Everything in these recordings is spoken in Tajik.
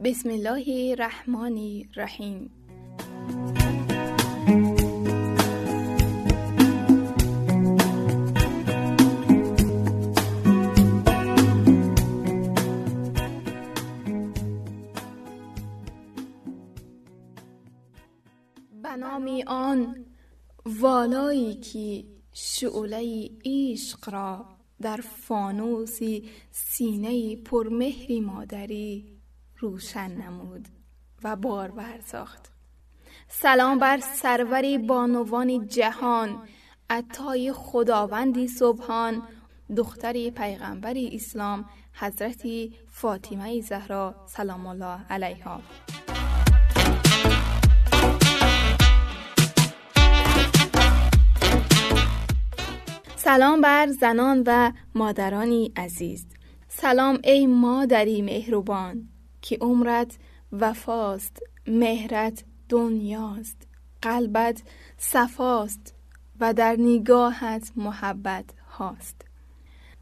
بسم الله الرحمن الرحیم. به نام آن والایی که شعله عشق را در فانوس سینه پرمهر مادری روشن نمود و بارور ساخت. سلام بر سرور بانوان جهان، عطای خداوندی سبحان، دختر پیغمبر اسلام حضرت فاطمه زهرا سلام الله علیها. سلام بر زنان و مادرانی عزیز. سلام ای مادری مهربان که عمرت وفاست، مهرت دنیاست، قلبت صفاست و در نگاهت محبت هاست.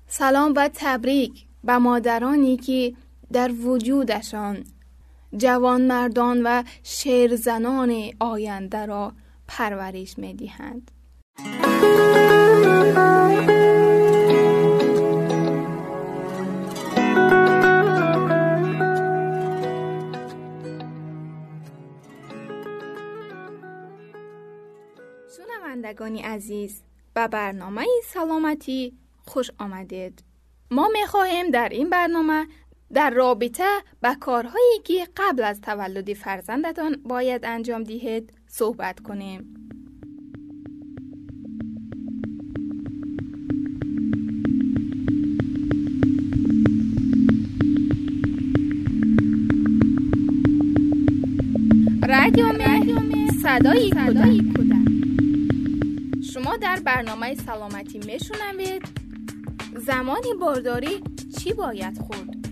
سلام و تبریک به مادرانی که در وجودشان جوانمردان و شیرزنان آینده را پرورش می‌دهند. شنوندگان عزیز، به برنامه سلامتی خوش آمدید. ما می‌خواهیم در این برنامه در رابطه با کارهایی که قبل از تولد فرزندتان باید انجام دهید صحبت کنیم. رادیو مهر، صدای کودک. شما در برنامه سلامتی میشنوید زمان بارداری چی باید خورد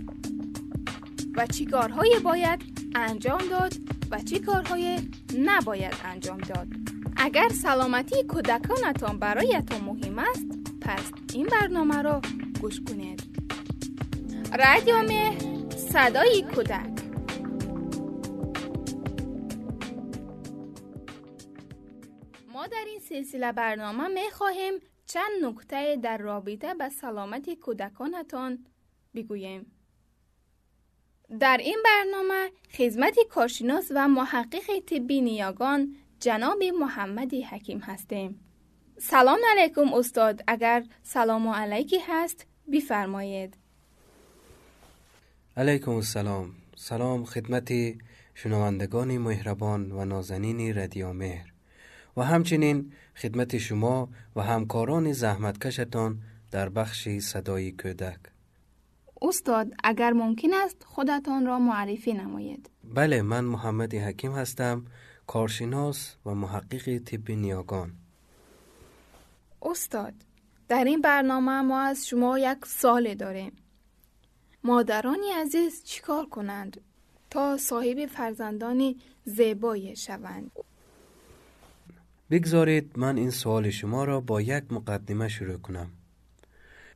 و چی کارهای باید انجام داد و چی کارهای نباید انجام داد. اگر سلامتی کودکانتان برایتان مهم است، پس این برنامه را گوش کنید. رادیو مهر، صدای کودک. ما در این سلسله برنامه می خواهیم چند نکته در رابطه به سلامت کودکانتان بگوییم. در این برنامه خدمت کارشناس و محقق طبی نیاگان جناب محمد حکیم هستیم. سلام علیکم استاد، اگر سلام علیکی هست بفرمایید. علیکم السلام. سلام خدمت شنوندگان مهربان و نازنین رادیو مهر و همچنین خدمت شما و همکاران زحمتکشتان در بخش صدای کودک. استاد، اگر ممکن است خودتان را معرفی نمایید. بله، من محمد حکیم هستم، کارشناس و محقق طب نیاگان. استاد، در این برنامه ما از شما یک سوال داریم. مادران عزیز چیکار کنند تا صاحب فرزندان زیبای شوند؟ بگذارید من این سوال شما را با یک مقدمه شروع کنم.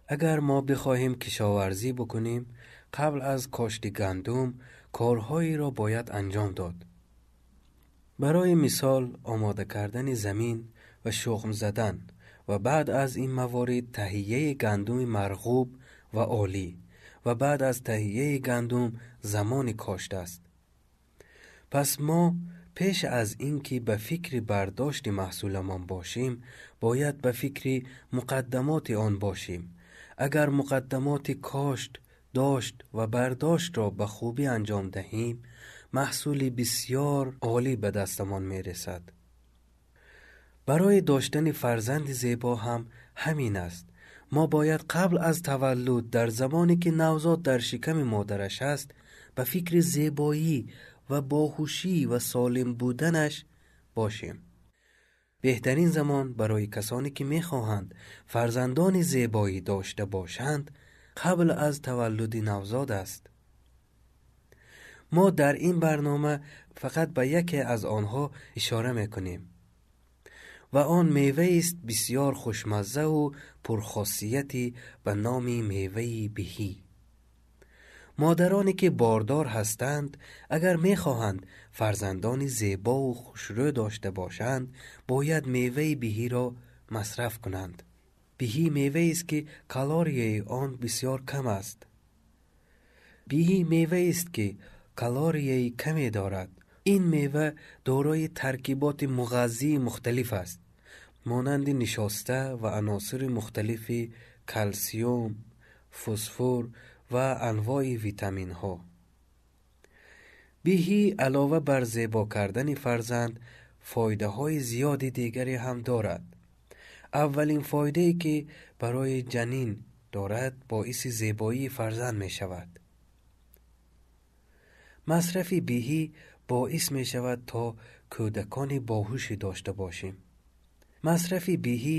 اگر ما بخواهیم کشاورزی بکنیم، قبل از کاشت گندم کارهایی را باید انجام داد. برای مثال آماده کردن زمین و شخم زدن و بعد از این موارد تهیه گندم مرغوب و عالی و بعد از تهیه گندم زمان کاشت است. پس ما پیش از اینکه به فکر برداشت محصولمان باشیم، باید به فکر مقدمات آن باشیم. اگر مقدمات کاشت، داشت و برداشت را به خوبی انجام دهیم، محصولی بسیار عالی به دستمان میرسد. برای داشتن فرزند زیبا هم همین است. ما باید قبل از تولد، در زمانی که نوزاد در شکم مادرش است، به فکر زیبایی و باهوشی و سالم بودنش باشیم. بهترین زمان برای کسانی که میخواهند فرزندان زیبایی داشته باشند قبل از تولد نوزاد است. ما در این برنامه فقط به یکی از آنها اشاره میکنیم و آن میوه است بسیار خوشمزه و پرخاصیتی به نام میوه بهی. Модароне ки бордор ҳастанд, агар мехоҳанд фарзандони зебову хушрӯ дошта бошанд, бояд меваи биҳиро масраф кунанд. Биҳӣ меваест, ки калорияи он бисёр кам аст. Биҳӣ меваест, ки калорияи каме дорад. Ин мева дорои таркиботи муғаззии мухталиф аст, монанди нишоста ва аносири мухталифи калсиум, фосфор ва анвои витаминҳо. Биҳӣ алова бар зебо кардани фарзанд, фоидаҳои зиёди дигаре ҳам дорад. Аввалин фоидае, ки барои ҷанин дорад, боиси зебоии фарзанд мешавад. Масрафи биҳӣ боис мешавад, то кӯдакони боҳуше дошта бошем. Масрафи биҳӣ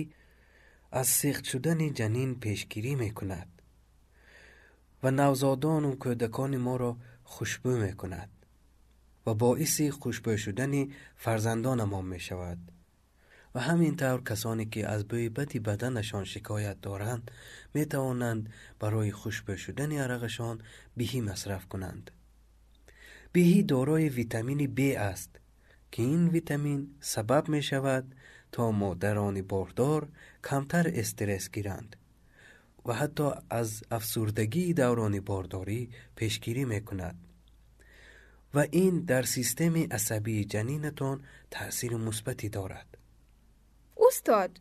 аз сиқт шудани ҷанин пешгирӣ мекунад ва навзодону кӯдакони моро хушбӯ мекунад ва боиси хушбӯ шудани фарзандонамон мешавад. Ва ҳамин тавр касоне, ки аз бӯи бади баданашон шикоят доранд, метавонанд барои хушбӯ шудани арақашон биҳӣ масраф кунанд. Биҳӣ дорои витамини Б аст, ки ин витамин сабаб мешавад, то модарони бордор камтар стресс гиранд ва ҳатто аз афсурдагии даврони бордорӣ пешгирӣ мекунад ва ин дар системаи асабии ҷанинатон таъсири мусбате дорад. Устод,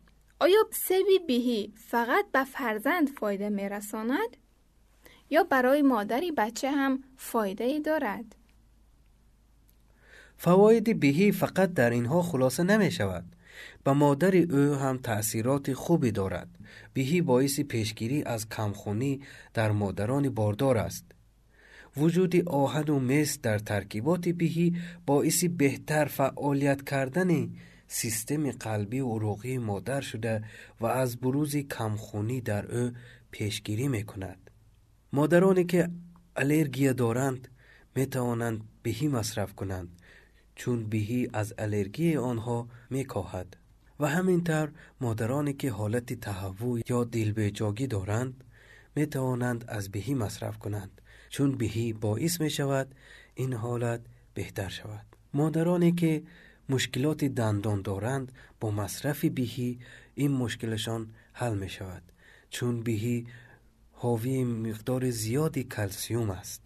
оё себи биҳӣ фақат ба фарзанд фоида мерасонад ё барои модари бача ҳам фоидае дорад? Фавоиди биҳӣ фақат дар инҳо хулоса намешавад. Ба модари ӯ ҳам таъсироти хубе дорад. Биҳӣ боиси пешгирӣ аз камхунӣ дар модарони бордор аст. Вуҷуди оҳану мис дар таркиботи биҳӣ боиси беҳтар фаъолият кардани системи қалбию уруқии модар шуда ва аз бурузи камхунӣ дар ӯ пешгирӣ мекунад. Модароне, ки аллергия доранд, метавонанд биҳӣ масраф кунанд, чун биҳӣ аз аллергияи онҳо мекоҳад. Ва ҳамин тавр модароне, ки ҳолати таҳаввӯъ ё дилбеҷогӣ доранд, метавонанд аз биҳӣ масраф кунанд, чун биҳӣ боис мешавад ин ҳолат беҳтар шавад. Модароне, ки мушкилоти дандон доранд, бо масрафи биҳӣ ин мушкилашон ҳал мешавад, чун биҳӣ ҳовии миқдори зиёди калсиум аст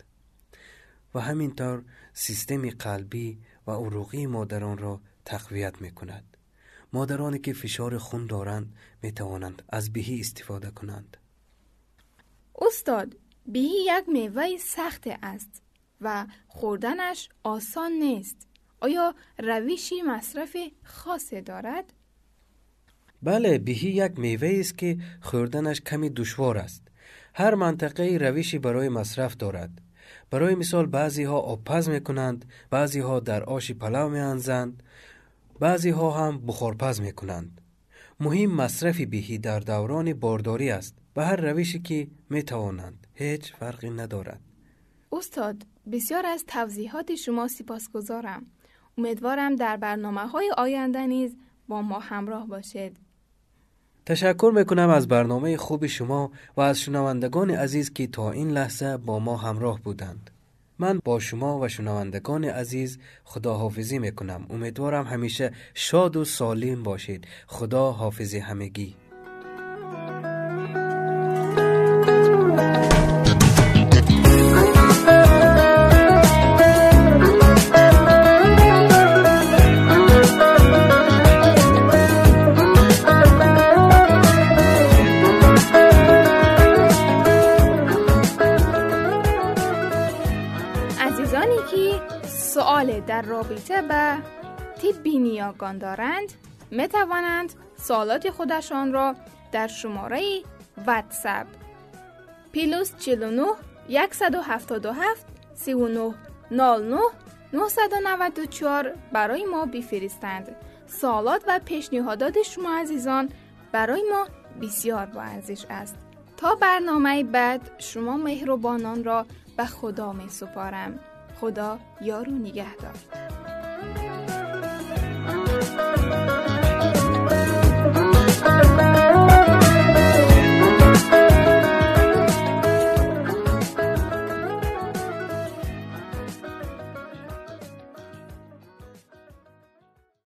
ва ҳамин тавр системи қалбӣ ва уруқии модаронро тақвият мекунад. Модароне, ки фишори хун доранд, метавонанд аз биҳӣ истифода кунанд. Устод, биҳӣ як меваи сахте аст ва хӯрданаш осон нест. Оё равиши масрафи хосе дорад? Бале, биҳӣ як меваест, ки хӯрданаш каме душвор аст. Ҳар мантақаи равиши барои масраф дорад. Барои мисол, баъзеҳо обпаз мекунанд, баъзеҳо дар оши палав меанзанд, баъзеҳо ҳам бухорпаз мекунанд. Муҳим масрафи биҳӣ дар даврони бордорӣ аст. Ба ҳар равише, ки метавонанд, ҳеҷ фарқе надорад. Устод, бисёр аз тавзеҳоти шумо сипосгузорам. Умедворам дар барномаҳои оянда низ бо мо ҳамроҳ бошед. Ташаккур мекунам аз барномаи хуби шумо ва аз шунавандагони азиз, ки то ин лаҳза бо мо ҳамроҳ буданд. Ман бо шумо ва шунавандагони азиз худоҳофизӣ мекунам. Умедворам ҳамеша шоду солим бошед. Худо ҳофизи ҳамагӣ. در رابطه به طب نیاکان دارند، می توانند سوالات خودشان را در شماره واتساپ پلس 49 177 39 09 994 برای ما بفرستند. سوالات و پیشنهادات شما عزیزان برای ما بسیار با ارزش است. تا برنامه بعد شما مهربانان را به خدا می سپارم. خدا یار و نگهدار.